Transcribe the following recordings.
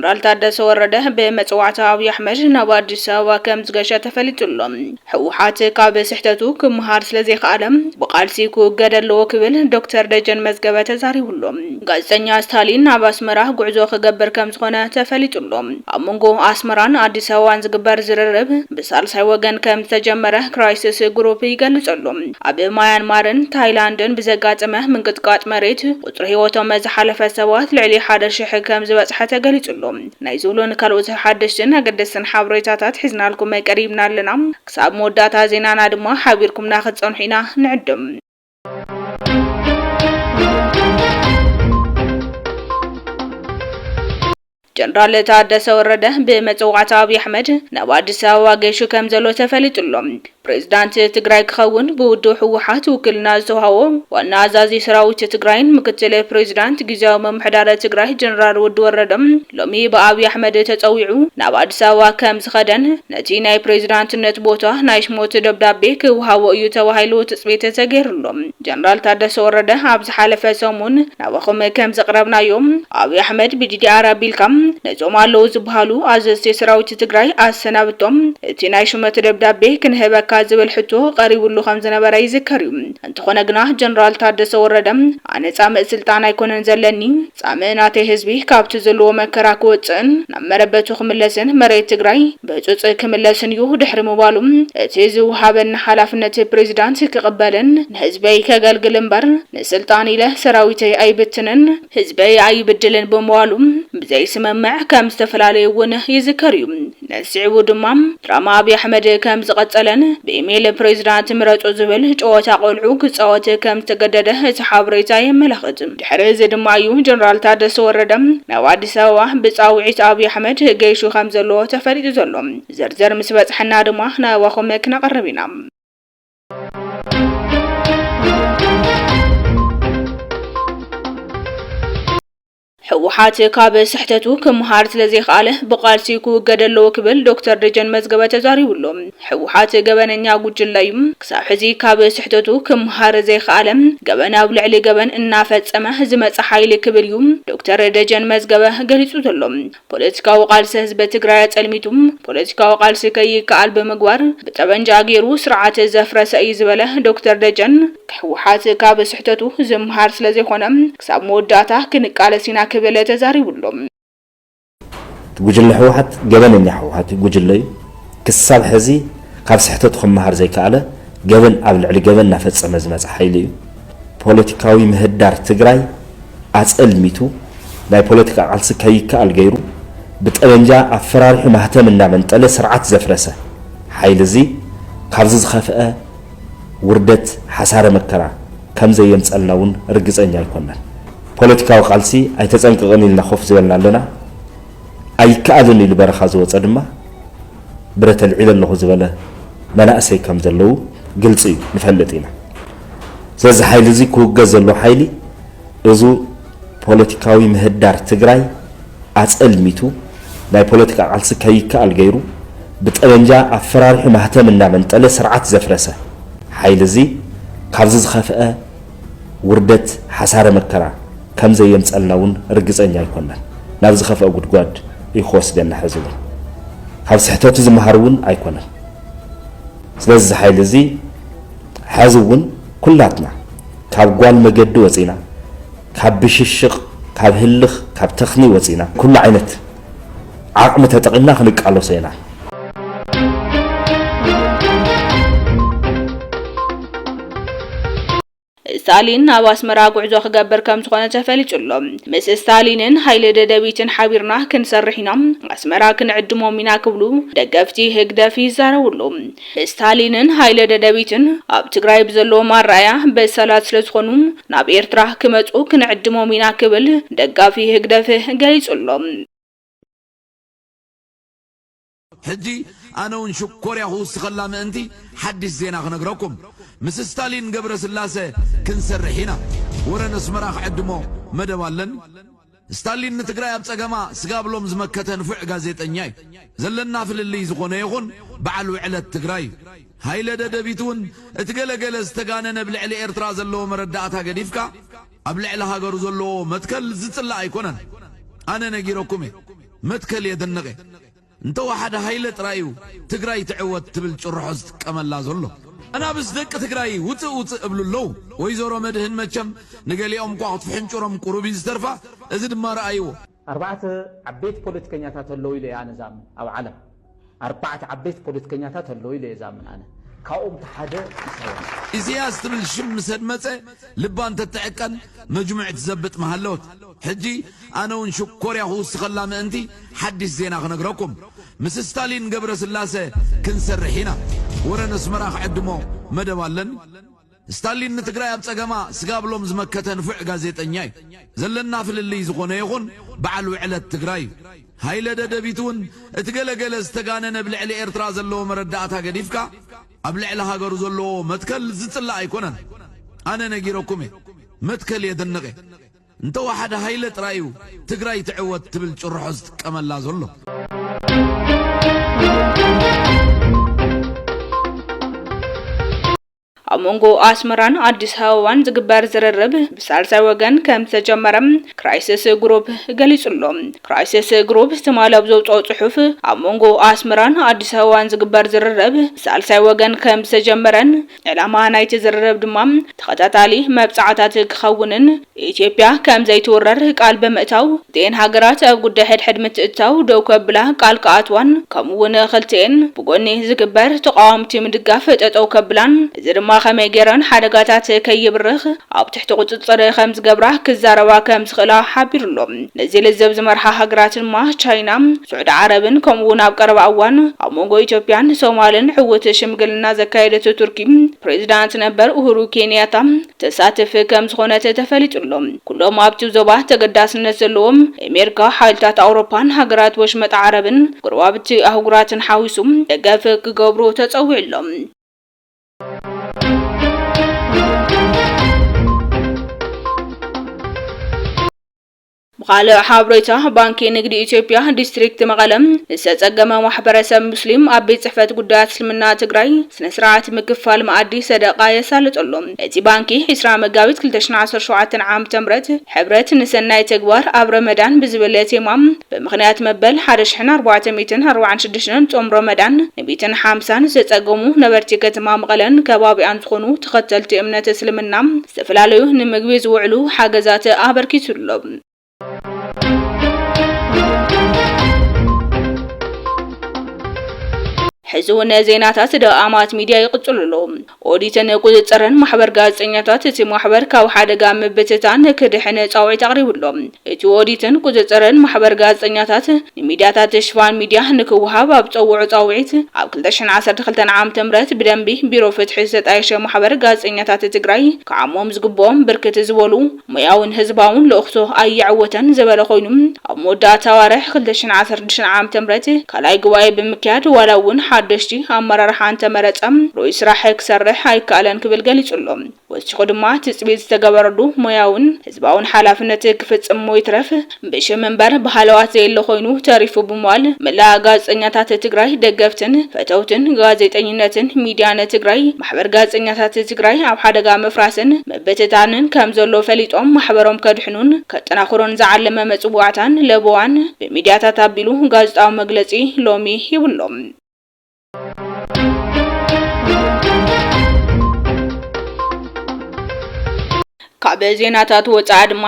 ጀነራል ታደሰ ወረደ ብመጽዋዕታ ኣብይ ኣሕመድ ናብ ኣዲስ ኣበባ ከም ዝገሸ ተፈሊጡ ኣሎ። ህወሓት ካብ ስሕተቱ ክመሃር ስለ ዘይከኣለ ብቓልሲ ክውገድ ኣለዎ ክብል ዶክተር ደጀን መዝገበ ተዛሪቡ ኣሎ። ጋዜጠኛ ስታሊን ናብ ኣስመራ ጉዕዞ ክገብር ከም ዝኾነ ተፈሊጡ ኣሎ። ኣብ መንጎ ኣስመራን ኣዲስ ኣበባን ዝግበር ዝርርብ ብሳልሳይ ወገን ከም ዝተጀመረ ክራይሲስ ግሩፕ ይገልጽ ኣሎ። ኣብ ማያንማርን ታይላንድን ብዘጋጠመ ምንቅጥቃጥ መሬት ቁጽሪ ህይወቶም ዝሓለፈ ሰባት ልዕሊ ሓደ ሽሕ ከም ዝበጽሐ ተገሊጹ ኣሎ። ናይ ዝብሉን ካልኦት ሓደሽትን ኣገደስትን ሓበሬታታት ሒዝናልኩም ቀሪብና ኣለና። ክሳብ መወዳእታ ዜናና ድማ ሓቢርኩምና ክትጸንሑ ኢና ንዕድም። ጀነራል ታደሰ ወረደ ብመጸዋዕታ ኣብይ ኣሕመድ ናብ ኣዲስ ኣበባ ገይሹ ከም ዘሎ ተፈሊጡ ኣሎ። ፕሬዝዳንት ትግራይ ክኸውን ብውድብ ህወሓት ውክልና ዝተዋሃቦ ዋና ኣዛዚ ሰራዊት ትግራይን ምክትል ፕሬዝዳንት ግዝያዊ ምምሕዳር ትግራይ ጀነራል ወዲ ወረደ ሎሚ ብኣብይ ኣሕመድ ተጸዊዑ ናብ ኣዲስ ኣበባ ከም ዝኸደን ነቲ ናይ ፕሬዝዳንትነት ቦታ ናይ ሽሞት ደብዳቤ ክወሃቦ እዩ ተባሂሉ ትጽቢት ተገይሩሉ። ጀነራል ታደሰ ወረደ ኣብ ዝሓለፈ ሰሙን ናባኹም ከም ዘቕረብናዮም ኣብይ ኣሕመድ ብዲዲኣር ኣቢልካ ነዞም ኣለዉ ዝበሃሉ ኣዘዝቲ ሰራዊት ትግራይ ኣሰናብቶም፣ እቲ ናይ ሹመት ደብዳቤ ክንህበካ ዝብል ሕቶ ቀሪቡሉ ከም ዝነበረ ይዝከር እዩ። እንተኾነ ግና ጀነራል ታደሰ ወረደ ኣነ ጻምእ ስልጣን ኣይኮነን ዘለኒ፣ ጻምእ ናተይ ህዝቢ ካብቲ ዘለዎ መከራ ክወጽእን ናብ መረበቱ ክምለስን መሬት ትግራይ ብህጹጽ ክምለስን እዩ ድሕሪ ምባሉ እቲ ዝወሃበኒ ሓላፍነት ፕሬዚዳንት ክቕበልን ንህዝበይ ከገልግል እምበር ንስልጣን ኢለ ሰራዊተይ ኣይብትንን ህዝበይ ኣይብድልን ብምባሉ ብዘይስምምዕ ከም ዝተፈላለዩ እውን ይዝከር እዩ። ነዚ ስዒቡ ድማ ድራማ ኣብይ ኣሕመድ ከም ዝቐጸለን ብኢሜይል ፕሬዚዳንት ምረጹ ዝብል ጨዋታ ቆልዑ ክጻወት ከም ዝተገደደ እቲ ሓበሬታ የመላኽት። ድሕሪ እዚ ድማ እዩ ጀነራል ታደሰ ወረደ ናብ ኣዲስ ኣበባ ብጻውዒት ኣብይ ኣሕመድ ገይሹ ከም ዘሎ ተፈሊጡ ዘሎ። ዝርዝር ምስ በጽሐና ድማ ናባኹም ክነቕርብ ኢና። ህወሓት ካብ ስሕተቱ ክመሃር ስለ ዘይከኣለ ብቓልሲ ክውገድ ኣለዎ ክብል ዶክተር ደጀን መዝገበ ተዛሪቡ ኣሎ። ህወሓት ገበነኛ ጉጅለ እዩ። ክሳብ ሕዚ ካብ ስሕተቱ ክመሃር ዘይከኣለ ገበን ኣብ ልዕሊ ገበን እናፈጸመ ዝመጸ ሓይሊ ክብል እዩ ዶክተር ደጀን መዝገበ ገሊጹ ዘሎ። ፖለቲካዊ ቃልሲ ህዝቢ ትግራይ ኣጸልሚቱ ፖለቲካዊ ቃልሲ ከይከኣል ብምግባር ብጠበንጃ ገይሩ ስርዓት ዘፍረሰ እዩ ዝበለ ዶክተር ደጀን ህወሓት ካብ ስሕተቱ ዝምሃር ስለ ዘይኮነ ክሳብ መወዳእታ ክንቃለስ ኢና ክብል ተዛሪቡ ኣሎ። ጉጅለ ህወሓት ገበነኛ ህወሓት ጉጅለ እዩ። ክሳብ ሕዚ ካብ ስሕተቱ ክመሃር ዘይከኣለ ገበን ኣብ ልዕሊ ገበን እናፈጸመ ዝመጸ ሓይሊ እዩ። ፖለቲካዊ ምህዳር ትግራይ ኣጸልሚቱ ናይ ፖለቲካ ቃልሲ ከይከኣል ገይሩ ብጠበንጃ ኣፈራሪሑ ማህተም እናመንጠለ ስርዓት ዘፍረሰ ሓይሊ እዚ ካብዚ ዝኸፍአ ውርደት ሓሳረ መከራ ከም ዘየምጸልና እውን ርግጸኛ ኣይኮናን። ፖለቲካዊ ቃልሲ ኣይተጸንቅቕን ኢልና ኮፍ ዝበልና ኣለና። ኣይከኣልን ኢሉ በረኻ ዝወጸ ድማ ብረት ኣልዒለ ኣለኹ ዝበለ መናእሰይ ከም ዘለዉ ግልጺ እዩ፣ ንፈልጥ ኢና። ስለዚ ሓይሊ እዚ ክውገዝ ዘለዎ ሓይሊ እዙ ፖለቲካዊ ምህዳር ትግራይ ኣጸልሚቱ ናይ ፖለቲካ ቃልሲ ከይከኣል ገይሩ ብጠበንጃ ኣፈራሪሑ ማህተም እናመንጠለ ስርዓት ዘፍረሰ ሓይሊ እዚ ካብዚ ዝኸፍአ ውርደት ሓሳረ መከራ ከም ዘየምጸልና እውን ርግጸኛ ኣይኮናን። ናብ ዝኸፍአ ጉድጓድ እዩ ክወስደና። ሕዚ እውን ካብ ስሕተቱ ዝመሃር እውን ኣይኮነን። ስለዚ እዚ ሓይሊ እዚ ሕዚ እውን ኩላትና ካብ ጓል መገዲ ወጺና፣ ካብ ብሽሽቕ፣ ካብ ህልኽ፣ ካብ ተኽኒ ወጺና ኩሉ ዓይነት ዓቕሚ ተጠቒምና ክንቃለሶ ኢና። ስታሊን ናብ ኣስመራ ጉዕዞ ክገብር ከም ዝኾነ ተፈሊጡ ኣሎ። ምስ ስታሊንን ሃይለ ደደቢትን ሓቢርና ክንሰርሕ ኢና፣ ኣስመራ ክንዕድሞም ኢና ክብሉ ደገፍቲ ህግደፍ ይዛረቡ ኣለዉ። ስታሊንን ሃይለ ደደቢትን ኣብ ትግራይ ብዘለዎም ኣረኣያ በሳላት ስለ ዝኾኑ ናብ ኤርትራ ክመጹ ክንዕድሞም ኢና ክብል ደጋፊ ህግደፍ ገሊጹ ኣሎ። ሕጂ ኣነ እውን ሽኮርያ ክውስኸላ ምእንቲ ሓድሽ ዜና ክነግረኩም። ምስ ስታሊን ገብረስላሰ ክንሰርሕ ኢና። ወረ ነስመራ ክዕድሞ መደብ ኣለኒ። ስታሊን ንትግራይ ኣብ ጸገማ ስጋብ ሎም ዝመከተ ንፉዕ ጋዜጠኛ እዩ። ዘለና ፍልልይ ዝኾነ ይኹን በዓል ውዕለት ትግራይ እዩ። ሃይለ ደደቢት እውን እቲ ገለገለ ዝተጋነነ ብልዕሊ ኤርትራ ዘለዎ መረዳእታ ገዲፍካ ኣብ ልዕሊ ሃገሩ ዘለዎ መትከል ዝጽላእ ኣይኮነን። ኣነ ነጊረኩም እየ። መትከል የደንቕ እየ። እንተወሓደ ሃይለ ጥራይ እዩ ትግራይ ትዕወት ትብል ጭርሖ ዝጥቀመላ ዘሎ። ኣናብስ ደቂ ትግራይ ውፅእ ውፅእ እብሉ ኣለዉ። ወይዘሮ መድህን መቸም ንገሊኦም እኳ ክትፍሕንጭሮም ቁሩብ እዩ ዝተርፋ። እዚ ድማ ረኣይዎ። ኣርባዕተ ዓበይቲ ፖለቲከኛታት ኣለዉ ኢለ እየ ኣነ ዝኣምን ኣብ ዓለም። ኣርባዕተ ዓበይቲ ፖለቲከኛታት ኣለዉ ኢለ እየ ዝኣምን ኣነ። ካብኦም እቲ ሓደ ኢሳያስ። ኢሳያስ ትብል ሽም ምስ ኣድመጸ ልባ እንተትዕቀን መጅሙዕ ትዘብጥ ምሃለወት። ሕጂ ኣነ እውን ሽኮርያ ክውስኸላ ምእንቲ ሓድሽ ዜና ክነግረኩም። ምስ ስታሊን ገብረስላሰ ክንሰርሕ ኢና። ወረ ነስመራ ክዕድሞ መደብ ኣለኒ። ስታሊን ንትግራይ ኣብ ጸገማ ስጋብሎም ዝመከተ ንፉዕ ጋዜጠኛ እዩ። ዘለና ፍልልይ ዝኾነ ይኹን በዓል ውዕለት ትግራይ እዩ። ሃይለ ደደቢት እውን እቲ ገለገለ ዝተጋነነ ብልዕሊ ኤርትራ ዘለዎ መረዳእታ ገዲፍካ ኣብ ልዕሊ ሃገሩ ዘለዎ መትከል ዝጽላእ ኣይኮነን። ኣነ ነጊረኩም እየ። መትከል የደንቕ እየ። እንተወሓደ ሃይለ ጥራይ እዩ ትግራይ ትዕወት ትብል ጭርሖ ዝጥቀመላ ዘሎ። ኣብ መንጎ ኣስመራን ኣዲስ ኣበባን ዝግበር ዝርርብ ብሳልሳይ ወገን ከም ዝተጀመረ ክራይሲስ ግሩፕ ገሊጹ ኣሎ። ክራይሲስ ግሩፕ ትማሊ ኣብ ዘውፅኦ ጽሑፍ፣ ኣብ መንጎ ኣስመራን ኣዲስ ኣበባን ዝግበር ዝርርብ ብሳልሳይ ወገን ከም ዝተጀመረን ዕላማ ናይቲ ዝርርብ ድማ ተኸታታሊ መብጻዕታት ክኸውንን ኢትዮጵያ ከም ዘይትውረር ቃል ብምእታው፣ እተን ሃገራት ኣብ ጉዳይ ሕድሕድ ምትእትታው ደው ከብላ ቃል ክኣትዋን፣ ከምኡ እውን ክልተኤን ብጎኒ ዝግበር ተቓወምቲ ምድጋፍ ጠጠው ከብላን፣ እዚ ድማ ከመይ ገይረን ሓደጋታት ከይብርኽ ኣብ ትሕቲ ቁጽጽር ከም ዝገብራ ክዛረባ ከም ዝኽእላ ሓቢሩ ኣሎ። ነዚ ልዝብ ዝመርሓ ሃገራት ድማ ቻይና፣ ስዑዲ ዓረብን ከምኡ እውን ኣብ ቀረባ እዋን ኣብ መንጎ ኢትዮጵያን ሶማልን ዕዉት ሽምግልና ዘካየደት ቱርኪ ፕሬዚዳንት ነበር ኡሁሩ ኬንያታ ተሳትፍ ከም ዝኾነት ተፈሊጡ ኣሎ። ኩሎም ኣብቲ ዞባ ተገዳስነት ዘለዎም ኣሜሪካ፣ ሓይልታት ኣውሮፓን ሃገራት ወሽመጥ ዓረብን ጎረባብቲ ኣህጉራትን ሓዊሱ ደገፍ ክገብሩ ተጸዊዑ ኣሎ። ብኻልእ ሓበሬታ፣ ባንኪ ንግዲ ኢትዮጵያ ዲስትሪክት መቐለ ንዝተጸገመ ማሕበረሰብ ሙስሊም ኣብ ቤት ጽሕፈት ጉዳያት እስልምና ትግራይ ስነ ስርዓት ምክፋል መኣዲ ሰደቃ የሳልጠሎም። እቲ ባንኪ ዕስራ መጋቢት ክልተ ሽሕን ዓሰርተ ሸውዓተን ዓመተ ምህረት ሕብረት ንሰናይ ተግባር ኣብ ረመዳን ብዝብል ቴማ ብምኽንያት መበል ሓደ ሽሕን ኣርባዕተ ሚእትን ኣርባዓን ሽዱሽተን ጾም ረመዳን ንሚእትን ሓምሳን ዝተጸገሙ ነበርቲ ከተማ መቐለን ከባቢኣን ዝኾኑ ተኸተልቲ እምነት እስልምና ዝተፈላለዩ ንምግቢ ዝውዕሉ ሓገዛት ኣበርኪቱ ኣሎ። ሕዚ እውን ዜናታት ደኣማት ሚድያ ይቕጽሉ ኣለዉ። ኦዲትን ቁጽጽርን ማሕበር ጋዜጠኛታት እቲ ማሕበር ካብ ሓደጋ ምብትታን ክድሕን ጻውዒት ኣቕሪቡ ኣሎ። እቲ ኦዲትን ቁጽጽርን ማሕበር ጋዜጠኛታት ንሚድያታት ሽፋን ሚድያ ንክወሃብ ኣብ ጸውዖ ጻውዒት፣ ኣብ ክልተ ሽሕን ዓሰርተ ክልተን ዓመተ ምህረት ብደንቢ ቢሮ ፍትሒ ዝተጣየሸ ማሕበር ጋዜጠኛታት ትግራይ ክዓሞም ዝግብኦም ብርክት ዝበሉ ሞያውን ህዝባውን ልእኽቶ ኣየዕወተን ዝበለ ኮይኑ፣ ኣብ መወዳእታ ኣዋርሕ ክልተ ሽሕን ዓሰርተ ሽዱሽተን ዓመተ ምህረት ካልኣይ ጉባኤ ብምክያድ ዋላ እውን ሓደሽቲ ኣመራርሓ እንተመረጸ ርኡይ ስራሕ ክሰርሕ ኣይከኣለን ክብል ገሊጹ ኣሎ። ወሲኹ ድማ ትጽቢት ዝተገበረሉ ሞያውን ህዝባውን ሓላፍነት ክፍጽም እሞ ይትረፍ ብሽም እምበር ብሃለዋት ዘየለ ኮይኑ ተሪፉ ብምባል፣ መላእ ጋዜጠኛታት ትግራይ ደገፍትን ፈተውትን ጋዜጠኝነትን ሚድያን ትግራይ ማሕበር ጋዜጠኛታት ትግራይ ኣብ ሓደጋ ምፍራስን ምብትታንን ከም ዘሎ ፈሊጦም ማሕበሮም ከድሕኑን ከጠናኽሩን ዝዓለመ መጽዋዕታን ለበዋን ብሚድያታት ኣቢሉ ጋዜጣዊ መግለጺ ሎሚ ሂቡ ኣሎ። ካብ ዜናታት ወጻኢ ድማ፣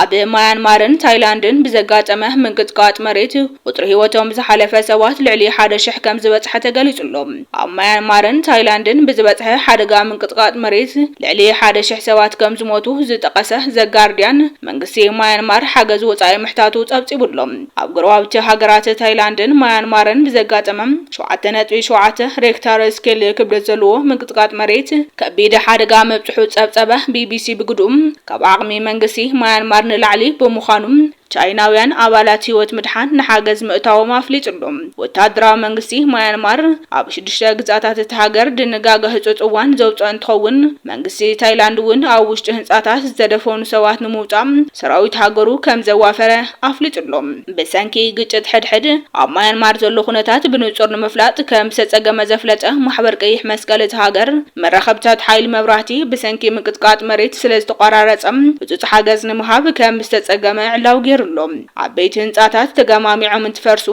ኣብ ማያንማርን ታይላንድን ብዘጋጠመ ምንቅጥቃጥ መሬት ቁጽሪ ህይወቶም ዝሓለፈ ሰባት ልዕሊ ሓደ ሽሕ ከም ዝበጽሐ ተገሊጹ ኣሎ። ኣብ ማያንማርን ታይላንድን ብዝበጽሐ ሓደጋ ምንቅጥቃጥ መሬት ልዕሊ ሓደ ሽሕ ሰባት ከም ዝሞቱ ዝጠቐሰ ዘ ጋርዲያን፣ መንግስቲ ማያንማር ሓገዝ ወጻኢ ምሕታቱ ጸብጺቡ ኣሎ። ኣብ ጎረባብቲ ሃገራት ታይላንድን ማያንማርን ብዘጋጠመ ሸውዓተ ነጥቢ ሸውዓተ ሬክታር ስኬል ክብደት ዘለዎ ምንቅጥቃጥ መሬት ከቢድ ሓደጋ ምብጽሑ ጸብጸበ ቢ ቢ ሲ ብግድኡ፣ ካብ ዓቕሚ መንግስቲ ማያንማር ንላዕሊ ብምዃኑ፣ ቻይናውያን ኣባላት ህይወት ምድሓን ንሓገዝ ምእታዎም ኣፍሊጡ ኣሎ። ወታደራዊ መንግስቲ ማያንማር ኣብ ሽዱሽተ ግዝኣታት እቲ ሃገር ድንጋገ ህጹጽ እዋን ዘውጽኦ እንትኸውን፣ መንግስቲ ታይላንድ እውን ኣብ ውሽጢ ህንጻታት ዝተደፈኑ ሰባት ንምውጻእ ሰራዊት ሃገሩ ከም ዘዋፈረ ኣፍሊጡ ኣሎ። ብሰንኪ ግጭት ሕድሕድ ኣብ ማያንማር ዘሎ ኩነታት ብንጹር ንምፍላጥ ከም ዝተጸገመ ዘፍለጠ ማሕበር ቀይሕ መስቀል እቲ ሃገር፣ መራኸብታት ሓይሊ መብራህቲ ብሰንኪ ምንቅጥቃጥ መሬት ስለ ዝተቋራረጸ ህጹጽ ሓገዝ ንምሃብ ከም ዝተጸገመ ዕላዊ ገይሩ። ኣሎ። ዓበይቲ ህንጻታት ተገማሚዖም እንትፈርሱ፣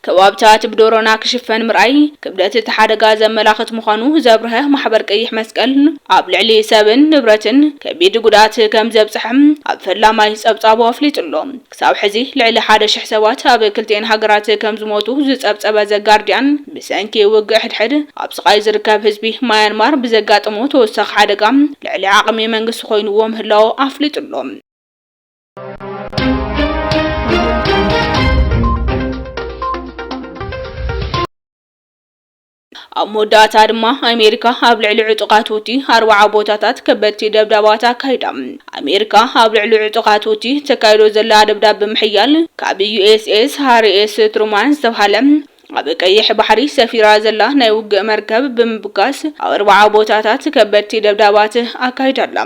ከባብታት ብዶሮና ክሽፈን ምርኣይ ክብደት እቲ ሓደጋ ዘመላኽት ምዃኑ ዘብርሀ ማሕበር ቀይሕ መስቀል፣ ኣብ ልዕሊ ሰብን ንብረትን ከቢድ ጉድኣት ከም ዘብጽሐ ኣብ ፈላማይ ጸብጻቡ ኣፍሊጡ ኣሎ። ክሳብ ሕዚ ልዕሊ ሓደ ሽሕ ሰባት ኣብ ክልቲኤን ሃገራት ከም ዝሞቱ ዝጸብጸበ ዘጋርዲያን፣ ብሰንኪ ውግእ ሕድሕድ ኣብ ስቓይ ዝርከብ ህዝቢ ማያንማር ብዘጋጠሞ ተወሳኺ ሓደጋ ልዕሊ ዓቕሚ መንግስቲ ኮይንዎ ምህላው ኣፍሊጡ ኣሎ። ኣብ መወዳእታ ድማ ኣሜሪካ ኣብ ልዕሊ ዕጡቓት ሁቲ ኣርባዓ ቦታታት ከበድቲ ደብዳባት ኣካይዳ። ኣሜሪካ ኣብ ልዕሊ ዕጡቓት ሁቲ ተካይዶ ዘላ ደብዳብ ብምሕያል፣ ካብ ዩ ኤስ ኤስ ሃሪ ኤስ ትሩማን ዝተብሃለ ኣብ ቀይሕ ባሕሪ ሰፊራ ዘላ ናይ ውግእ መርከብ ብምብጋስ ኣብ ኣርባዓ ቦታታት ከበድቲ ደብዳባት ኣካይዳ ኣላ።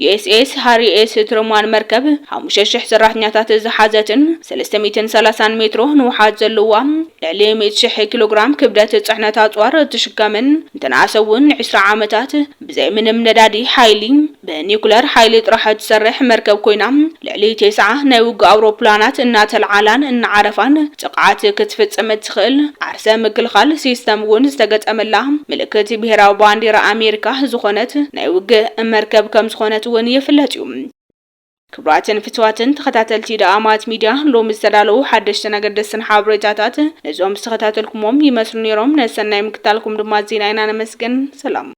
ዩ ኤስ ኤስ ሃሪ ኤስ ትሩማን መርከብ ሓሙሽተ ሽሕ ሰራሕተኛታት ዝሓዘትን ሰለስተ ሚእትን ሰላሳን ሜትሮ ንውሓት ዘለዋ ልዕሊ ሚእቲ ሽሕ ኪሎ ግራም ክብደት ጽዕነት ኣጽዋር እትሽከምን፣ እንተነኣሰ እውን ንዕስራ ዓመታት ብዘይ ምንም ነዳዲ ሓይሊ ብኒኩለር ሓይሊ ጥራሕ እትሰርሕ መርከብ ኮይና፣ ልዕሊ ተስዓ ናይ ውግእ ኣውሮፕላናት እናተልዓላን እናዓረፋን ጥቕዓት ክትፍጽም እትኽእል ዓርሰ ምክልኻል ሲስተም እውን ዝተገጠመላ፣ ምልክት ብሄራዊ ባንዲራ ኣሜሪካ ዝኾነት ናይ ውግእ መርከብ ከም ዝኾነት እውን ይፍለጥ እዩ። ክቡራትን ፍትዋትን ተኸታተልቲ ደኣማት ሚድያ፣ ሎሚ ዝተዳለዉ ሓደሽትን ኣገደስትን ሓበሬታታት ነዞም ዝተኸታተልኩሞም ይመስሉ ነይሮም። ነሰናይ ምክታልኩም ድማ ዜና ኢና ነመስግን። ሰላም።